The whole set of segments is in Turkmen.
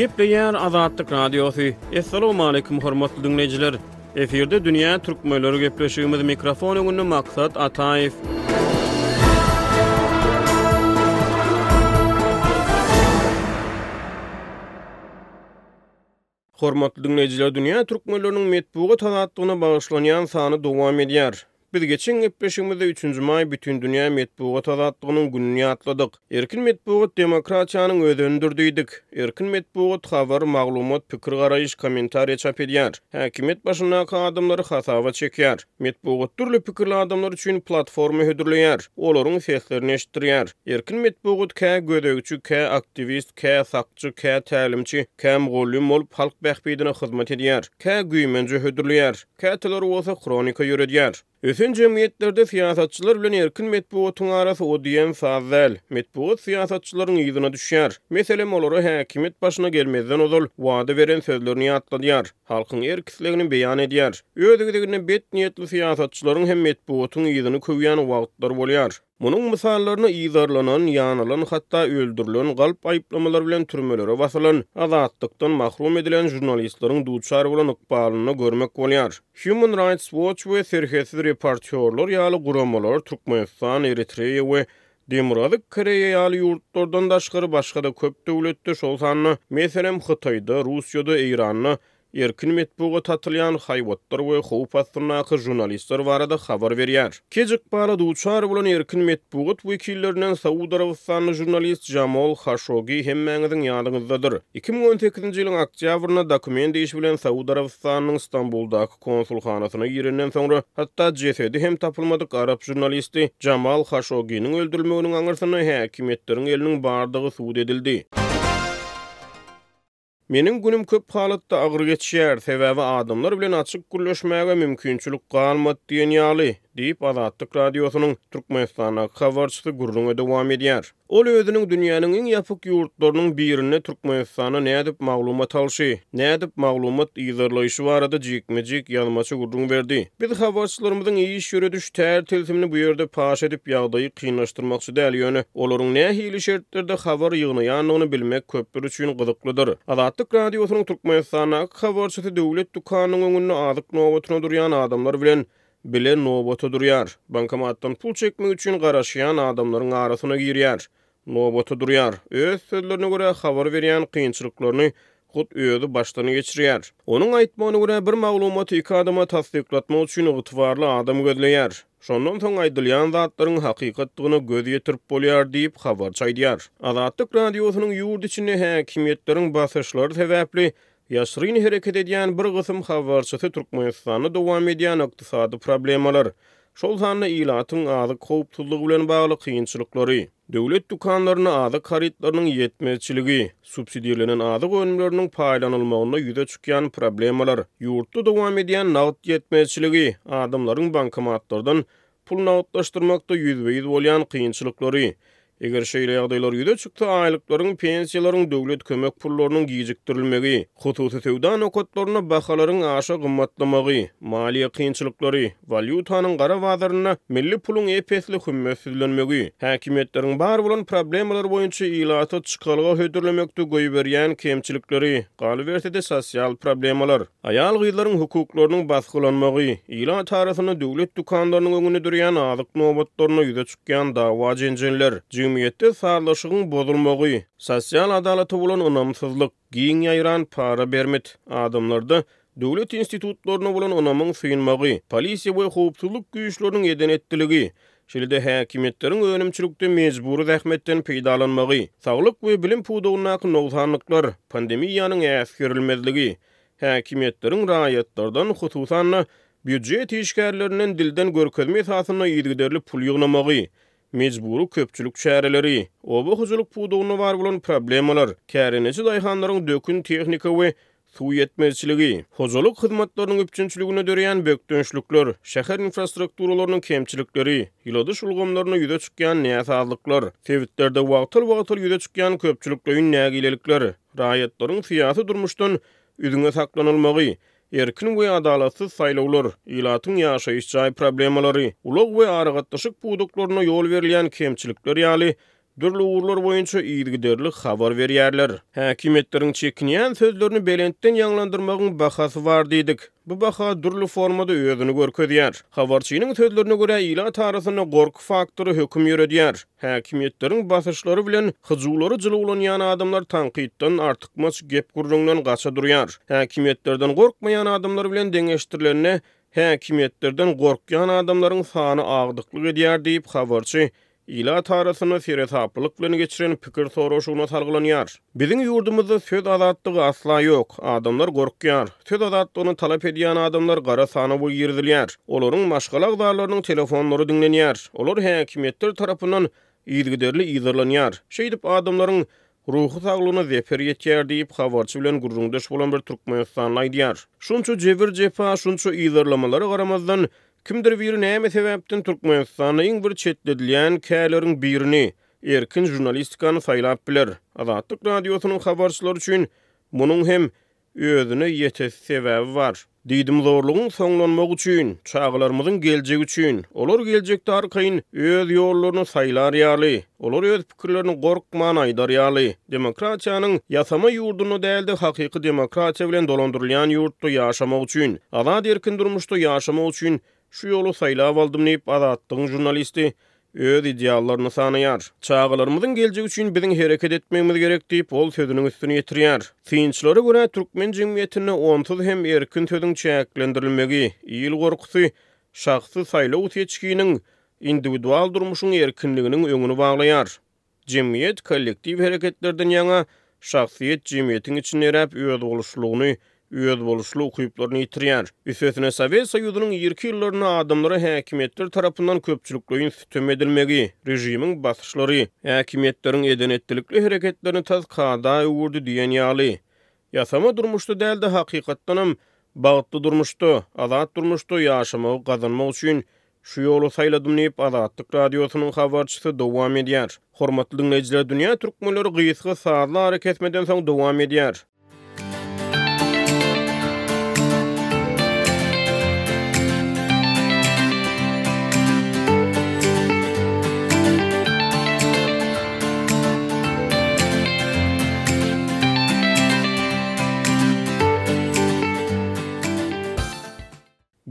Gepleýär Azatlyk Radiosy. Assalamualaikum hormatly diňleýjiler. Efirde dünýä türkmenleri gepleşigimiz mikrofon öňünde Maksat Ataýew. Hormatly diňleýjiler dünýä türkmenleriniň metbugat azatlygyna bagyşlanýan sany dowam edýär. Biz geçen gepleşigimizde üçünji maý Bütindünýä metbugat azatlygynyň gününi ýatladyk. Erkin metbugat demokratiýanyň özenidir diýdik. Erkin metbugat habar, maglumat, pikir-garaýyş, kommentariýa çap edýär. Häkimiýet başyndaky adamlary hasaba çekýär. Metbugat dürli pikirli adamlar üçin platforma hödürleýär. Olaryň seslerini eşitdirýär. Erkin metbugat kä gözegçi, kä aktiwist, kä sakçy, kä tälimçi, kä mugallym bolup halk bähbidine hyzmat edýär, kä güýmenje hödürleýär, käteler bolsa hronika ýöredýär. Ösen jemgyýetlerde syýasatçylar bilen erkin metbugatyň arasy o diýen saz däl. Metbugat syýasatçylaryň yzyna düşýär. Meselem, olara häkimiýet başyna gelmezden ozal wada beren sözlerini ýatladýar, halkyň erk-islegini beýan edýär. Öz gezeginde bet niýetli syýasatçylaryň hem metbugatyň yzyny köwýän wagtlary bolýar. Munuň mysallaryny yzarlanan, ýanylan, hatda öldürilen, galp aýyplamalar bilen türmelere basylan, azatlykdan mahrum edilen žurnalistleriň duçar bolan ykbalynda görmek bolýar. Human Rights Watch we Serhetsiz reportýorlar ýaly guramalar Türkmenistan, Eritreýa we Demirgazyk Koreýa ýaly ýurtlardan daşgary başga-da köp döwletde, şol sanda, meselem, Hytaýda, Russiýada, Eýranda Erkin metbugat atylýan haýbatlar we howp astyndaky žurnalistler barada habar berýär. Kej ykbala duçar bolan erkin metbugat wekillerinden Saud Arabystanly žurnalist Jamol Haşogi hemmäňiziň ýadyňyzdadyr. 2018-nji ýylyň oktýabrynda dokument işi bilen Saud Arabystanynyň Stambuldaky konsulhanasyna girenden soňra hatda jesedi hem tapylmadyk arap žurnalisti Jamal Haşoginiň öldürilmeginiň aňyrsynda häkimiýetleriň eliniň bardygy subut edildi. Meniň günüm köp halatda agyr geçýär, sebäbi adamlar bilen açyk gürleşmäge mümkinçilik galmady diýen ýaly, diýip, Azatlyk Radiosynyň Türkmenistandaky habarçysy gürrüňe dowam edýär. Ol özüniň dünýäniň iň ýapyk ýurtlarynyň birinde Türkmenistanda nädip maglumat alşy, nädip maglumat yzarlaýşy barada jikme-jik ýazmaça gürrüň berdi. Biz habarçylarymyzyň iş ýörediş tär-tilsimini bu ýerde paş edip, ýagdaýy kynlaşdyrmakçy däl, ýöne olaryň nähili şertlerde habar ýygnaýandygyny bilmek köpler üçin gyzyklydyr. Azatlyk Radiosynyň Türkmenistandaky habarçysy döwlet dükanynyň öňünde azyk nobatyna durýan adamlar bilen bile nobata durýar. Bankomatdan pul çekmek üçin garaşýan adamlaryň arasyna girýär. Nobata durýar. Öz sözlerine görä, habar berýän kynçylyklaryny hut özi başdan geçirýär. Onuň aýtmagyna görä, bir maglumaty iki adama tassyklatmak üçin ygtybarly adam gözleýär. Şondan soň aýdylýan zatlaryň hakykatdygyna göz ýetirip bolýar diýip, habarçy aýdýar. Azatlyk Radiosynyň ýurt içinde häkimiýetleriň basyşlary sebäpli ýaşyryn hereket edýän bir gysym habarçysy Türkmenistanda dowam edýän ykdysady problemalar, şol sanda ilatyň azyk howpsuzlygy bilen bagly kynçylyklary, döwlet dükanlarynda azyk harytlarynyň ýetmezçiligi, subsidirlenen azyk önümleriniň paýlanylmagynda ýüze çykýan problemalar, ýurtda dowam edýän nagt ýetmezçiligi, adamlaryň bankomatlardan pul nagtlaşdyrmakda ýüzbe-ýüz bolýan kynçylyklary, Eger şeýle ýagdaýlar ýüze çyksa, aýlyklaryň, pensiýalaryň, döwlet kömek pullarynyň gijikdirilmegi, hususy söwda nokatlarynda bahalaryň aşa gymmatlamagy, maliýe kynçylyklary, walýutanyň gara bazarynda milli puluň ep-esli hümmetsizlenmegi, häkimiýetleriň bar bolan problemalar boýunça ilata çykalga hödürlemekde goýberýän kemçilikleri, galyberse-de sosial problemalar. Aýal-gyzlaryň hukuklarynyň basgylanmagy, ilat arasynda döwlet dükanlarynyň öňünde dörýän azyk nobatlarynda ýüze çykýan dawa-jenjeller, jemgyýetde sazlaşygyň bozulmagy, sosial adalata bolan ynamsyzlyk, giň ýaýran para-bermit, adamlarda döwlet institutlaryna bolan ynamyň synmagy, polisiýa we howpsuzlyk güýçleriniň eden-etdiligi, şeýle-de häkimiýetleriň önümçilikde mejbury zähmetden peýdalanmagy, saglyk we bilim pudagyndaky nogsanlyklar, pandemiýanyň äsgerilmezligi, häkimiýetleriň raýatlardan, hususan-da, býujet işgärlerinden dilden görkezme esasynda yzygiderli pul ýygnamagy, mejbury köpçülik çäreleri, oba hojalyk pudagynda bar bolan problemalar, kärendeçi daýhanlaryň dökün, tehnika we suw ýetmezçiligi, hojalyk hyzmatlarynyň üpjünçiliginde döreýän bökdençlikler, şäher infrastrukturalarynyň kemçilikleri, ýyladyş ulgamlarynda ýüze çykýan näsazlyklar, sebitlerde wagtal-wagtal ýüze çykýan köpçülikleýin nägilelikler, raýatlaryň syýasy durmuşdan üzňe saklanylmagy, erkin we adalatsyz saýlawlar, ilatyň ýaşaýyş jaý problemalary, ulag we aragatnaşyk pudaklarynda ýol berilýän kemçilikler ýaly. Dürli ugurlar boýunça yzygiderli habar berýärler. Häkimiýetleriň çekinýän sözlerini belentden ýaňlandyrmagyň bahasy bar diýdik. Bu baha dürli formada özüni görkezýär. Habarçynyň sözlerine görä, ilat arasynda gorky faktory höküm ýöredýär. Häkimiýetleriň basyşlary bilen hyjuwlary jylawlanýan adamlar tankytdan, artykmaç gep-gürrüňden gaça durýar. Häkimiýetlerden gorkmaýan adamlar bilen deňeşdirilende, häkimiýetlerden gorkýan adamlaryň sany agdyklyk edýär diýip, habarçy Ilat arasynda seresaplylyk bilen geçiren pikir soraşygyna salgylanýar. Biziň ýurdumyzda söz azatlygy asla ýok. Adamlar gorkýar. Söz azatlygyny talap edýän adamlar gara sanawa girizilýär. Olaryň maşgala agzalarynyň telefonlary diňlenýär. Olar häkimiýetler tarapyndan yzygiderli yzarlanýar. Şeýdip, adamlaryň ruhy saglygyna zeper ýetýär diýip, habarçy bilen gürrüňdeş bolan bir türkmenistanly aýdýar. Şunça jebir-jepa, şunça yzarlamalara garamazdan, Kimdir biri näme sebäpden Türkmenistanda iň bir çetledilýän kärleriň birini, erkin žurnalistikany saýlap biler? Azatlyk Radiosynyň habarçylary üçin munuň hem özüne ýetesi sebäbi bar. Diýdimzorlugyň soňlanmagy üçin, çagalarymyzyň geljegi üçin, olar geljekde arkaýyn öz ýollaryny saýlar ýaly, olar öz pikirlerini gorkman aýdar ýaly, demokratiýanyň ýasama ýurdunda däl-de, hakyky demokratiýa bilen dolandyrylýan ýurtda ýaşamak üçin, azat-erkin durmuşda ýaşamak üçin şu ýoly saýlap aldym diýip, Azatlygyň žurnalisti öz ideallaryny sanaýar. Çagalarymyzyň geljegi üçin biziň hereket etmegimiz gerek diýip, ol sözüniň üstüni ýetirýär. Synçylara görä, türkmen jemgyýetinde onsuz hem erkin sözüň çäklendirilmegi, il gorkusy, şahsy saýlaw seçginiň, indiwidual durmuşyň erkinliginiň öňüni baglaýar. Jemgyýet kollektiw hereketlerden ýaňa şahsyýet jemgyýetiň içinde eräp özboluşlylygyny, özboluşly ukyplaryny ýitirýär. Üstesine Sowet Soýuzynyň irki ýyllarynda adamlara häkimiýetler tarapyndan köpçülikleýin sütem edilmegi, režimiň basyşlary, häkimiýetleriň eden-etdilikli hereketlerini tas kada öwürdi diýen ýaly. Ýasama durmuşda däl-de, hakykatdanam, bagtly durmuşda, azat durmuşda ýaşamagy gazanmak üçin şu ýoly saýladym diýip, Azatlyk Radiosynyň habarçysy dowam edýär. Hormatly diňleýjiler, Dünýä türkmenleri gysga sazly arakesmeden soň dowam edýär.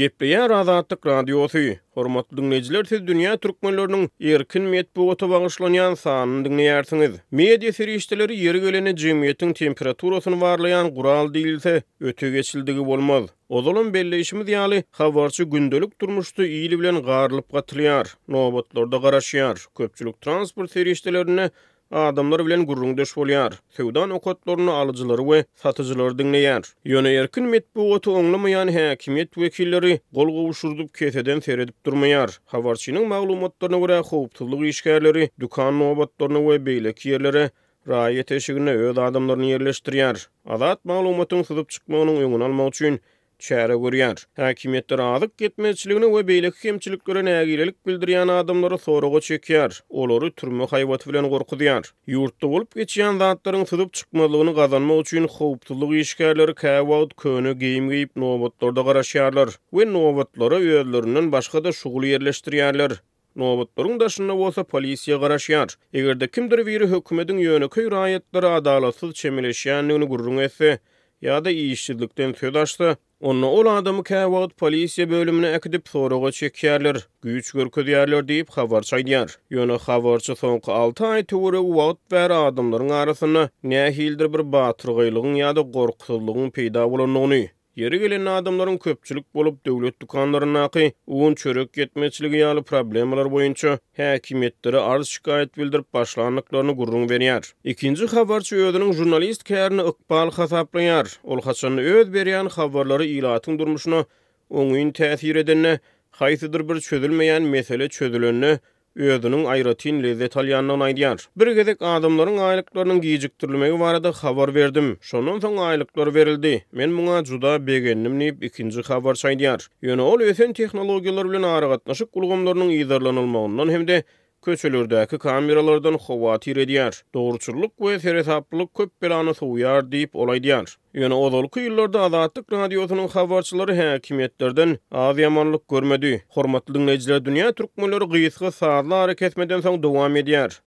Gepleýär Azatlyk Radiosy. Hormatly diňleýjiler siz dünýä türkmenleriniň erkin metbugata bagyşlanýan sanyny diňleýärsiňiz. Media serişdeleri ýeri gelende jemgyýetiň temperaturasyny barlaýan gural diýilse, öte geçildigi bolmaz. Ozalam belleýşimiz ýaly, habarçy gündelik durmuşda il bilen garylyp-gatylýar, nobatlarda garaşýar, köpçülik transport serişdelerinde adamlar bilen gürrüňdeş bolýar, söwda nokatlarynda alyjylary we satyjylary diňleýär. Ýöne erkin metbugaty oňlamaýan häkimiýet wekilleri gol gowşurdyp keseden seredip durmaýar. Habarçynyň maglumatlaryna görä, howpsuzlyk işgärleri dükan nobatlaryna we beýleki ýerlere raýat eşiginde öz adamlaryny ýerleşdirýär. Azat maglumatyň syzyp çykmagynyň öňüni almak üçin çäre görýär. Häkimiýetler azyk ýetmezçiligine we beýleki kemçiliklere nägilelik bildirýän adamlary soraga çekýär, olary türme haýbaty bilen gorkuzýar. Ýurtda bolup geçýän zatlaryň syzyp çykmazlygyny gazanmak üçin howpsuzlyk işgärleri käwagt köne geýim geýip nobatlarda garaşýarlar we nobatlara özlerinden başga-da şugul ýerleşdirýärler. Nobatlaryň daşynda bolsa polisiýa garaşýar. Eger-de kimdir biri hökümediň ýönekeý raýatlara adalatsyz çemeleşýändigini gürrüň etse ýa-da işsizlikden söz açsa, onda ol adamy käwagt polisiýa bölümine äkidip soraga çekýärler, güýç görkezýärler diýip, habarçy aýdýar. Ýöne habarçy soňky alty aý töweregi wagt bäri adamlaryň arasynda nähilidir bir batyrgaýlygyň ýa-da gorkusyzlygyň peýda bolandygyny, Ýeri gelende adamlaryň köpçülik bolup döwlet dükanlaryndaky un, çörek ýetmezçiligi ýaly problemalar boýunça häkimiýetlere arz-şikaýat bildirip başlandyklaryny gürrüň berýär. Ikinji habarçy özüniň žurnalist kärini ykbal hasaplaýar. Ol haçanda öz berýän habarlary ilatyň durmuşyna oňyn täsir edende, haýsydyr bir çözülmeýän mesele çözülende özüniň aýratyn lezzet alýandygyny aýdýar. Bir gezek adamlaryň aýlyklarynyň gijikdirilmegi barada habar berdim. Şondan soň aýlyklar berildi. Men muňa juda begendim diýip, ikinji habarçy aýdýar. Ýöne ol ösen tehnologiýalar bilen aragatnaşyk ulgamlarynyň yzarlanylmagyndan hem-de köçelerdäki kameralardan howatyr edýär. Dogruçyllyk we seresaplylyk köp belany sowýar diýip, ol aýdýar. Ýöne ozalky ýyllarda Azatlyk Radiosynyň habarçylary häkimiýetlerden az ýamanlyk görmedi. Hormatly diňleýjiler Dünýä Türkmenleri gysga sazly arakesmeden soň dowam edýär.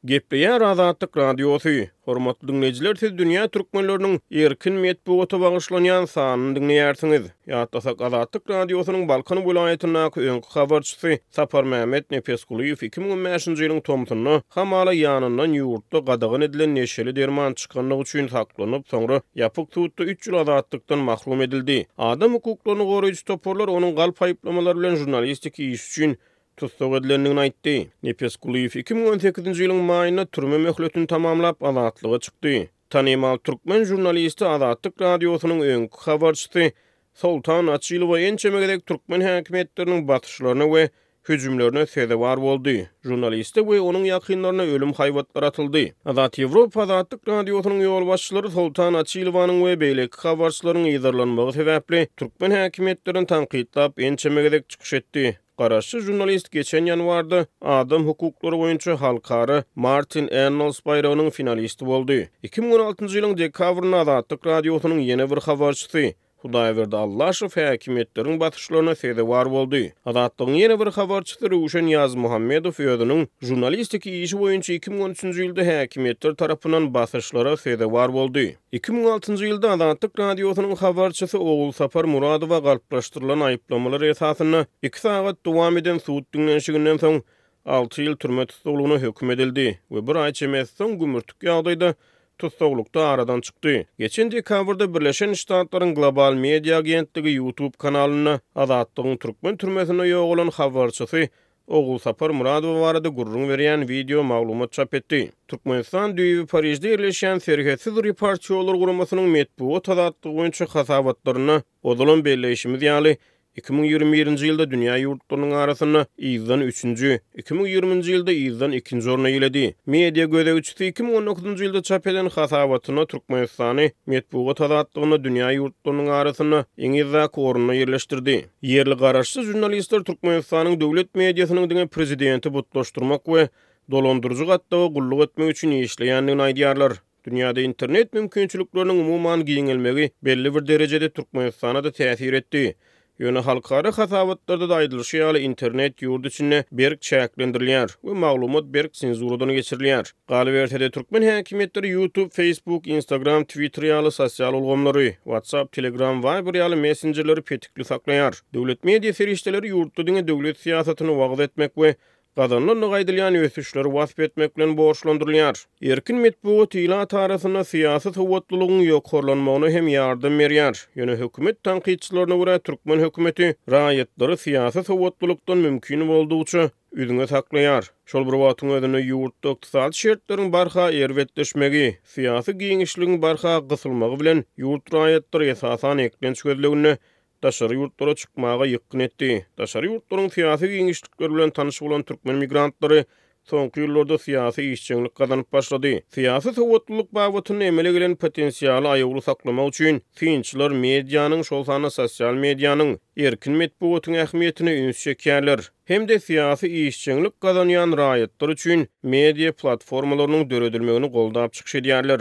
Gepleýär Azatlyk Radiosy. Hormatly diňleýjiler, siz dünýä türkmenleriniň erkin metbugata bagyşlanýan sanyny diňleýärsiňiz. Ýatlasak, Azatlyk Radiosynyň Balkan welaýatyndaky öňki habarçysy Saparmämmet Nepesgulyýew 2015-nji ýylyň tomsunda hamala ýanyndan ýurtda gadagan edilen neşeli derman çykandygy üçin saklanyp, soňra ýapyk sudda üç ýyl azatlykdan mahrum edildi. Adam hukuklaryny goraýjy toparlar onuň galp aýyplamalar bilen žurnalistik işi üçin tussag edilendigini aýtdy. Nepesgulyýew 2018-nji ýylyň maýynda türme möhletini tamamlap, azatlyga çykdy. Tanymal türkmen žurnalisti, Azatlyk Radiosynyň öňki habarçysy Soltan Açylowa ençeme gezek türkmen häkimiýetleriniň basyşlaryna we hüjümlerine sezewar boldy. Žurnaliste we onuň ýakynlaryna ölüm haýbatlary atyldy. Azat Ýewropa Azatlyk Radiosynyň ýolbaşçylary Soltan Açylowanyň we beýleki habarçylaryň yzarlanmagy sebäpli türkmen häkimiýetlerini tankytlap ençeme gezek çykyş etdi. Garaşsyz žurnalist geçen ýanwarda adam hukuklary boýunça halkara Martin Ennals baýragynyň finalisti boldy. 2016-njy ýylyň dekabrynda Azatlyk Radiosynyň ýene bir habarçysy Hudaýberdi Allaşow häkimiýetleriň basyşlaryna sezewar boldy. Azatlygyň ýene bir habarçysy Röwşen Ýazmuhammedow özüniň žurnalistiki işi boýunça 2013-nji ýylda häkimiýetler tarapyndan basyşlara sezewar boldy. 2006-njy ýylda Azatlyk Radiosynyň habarçysy Ogulsapar Muradowa galplaşdyrylan aýyplamalar esasynda iki sagat dowam eden sud diňlenişiginden soň alty ýyl türme tussaglygyna höküm edildi we bir aý çemesi soň gümürtik ýagdaýda tussaglykda aradan çykdy. Geçen dekabrda Birleşen Ştatlaryň Global Media agentligi YouTube kanalynda Azatlygyň türkmen türmesinde ýogalan habarçysy Ogulsapar Myradowa barada gürrüň berýän wideo maglumat çap etdi. Türkmenistan düýbi Parižde ýerleşýän Serhetsiz reportýorlar guramasynyň metbugat azatlygy boýunça hasabatlarynda ozalam belleýşimiz ýaly, 2021-nji ýylda dünýä ýurtlarynyň arasynda yzdan üçünji, 2020-nji ýylda yzdan ikinji orny eýeledi. Media gözegçisi 2019-njy ýylda çap eden hasabatynda Türkmenistany metbugat azatlygynda dünýä ýurtlarynyň arasynda iň yzdaky orunda ýerleşdirdi. Ýerli garaşsyz žurnalistler Türkmenistanyň döwlet mediasynyň diňe prezidenti butlaşdyrmak we dolandyryjy gatlaga gulluk etmek üçin işleýändigini aýdýarlar. Dünýäde internet mümkinçilikleriniň umuman giňelmegi belli bir derejede Türkmenistana-da täsir etdi. Ýöne halkara hasabatlarda-da aýdylyşy ýaly, internet ýurt içinde berk çäklendirilýär we maglumat berk senzuradan geçirilýär. Galyberse-de, türkmen häkimiýetleri YouTube, Facebook, Instagram, Twitter ýaly sosial ulgamlary, WhatsApp, Telegram, Viber ýaly messenjerleri petikli saklaýar. Döwlet media serişdeleri ýurtda diňe döwlet syýasatyny wagyz etmek we gazanylandygy aýdylýan ösüşleri wasp etmek bilen borçlandyrylýar. Erkin metbugat ilat arasynda syýasy sowatlylygyň ýokarlanmagyna hem ýardam berýär. Ýöne hökümet tankytçylaryna görä, türkmen hökümeti raýatlary syýasy sowatlylykdan mümkin boldugyça üzňe saklaýar. Şol bir wagtyň özünde ýurtda ykdysady şertleriň barha erbetleşmegi, syýasy giňişligiň barha gysylmagy bilen ýurt raýatlary esasan eklenç gözleginde daşary ýurtlara çykmaga ýykgyn etdi. Daşary ýurtlaryň syýasy giňişlikleri bilen tanyş bolan türkmen migrantlary soňky ýyllarda syýasy işjeňlik gazanyp başlady. Syýasy sowatlylyk babatynda emele gelen potensialy aýawly saklamak üçin synçylar medianyň, şol sanda sosial medianyň, erkin metbugatyň ähmiýetine üns çekýärler hem-de syýasy işjeňlik gazanýan raýatlar üçin media platformalarynyň döredilmegini goldap çykyş edýärler.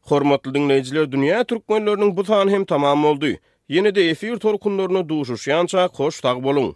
Hormatly diňleýjiler dünýä türkmenleriniň bu sany hem tamam boldy. Ýene-de efir tolkunlarynda duşuşýançak hoş sag boluň.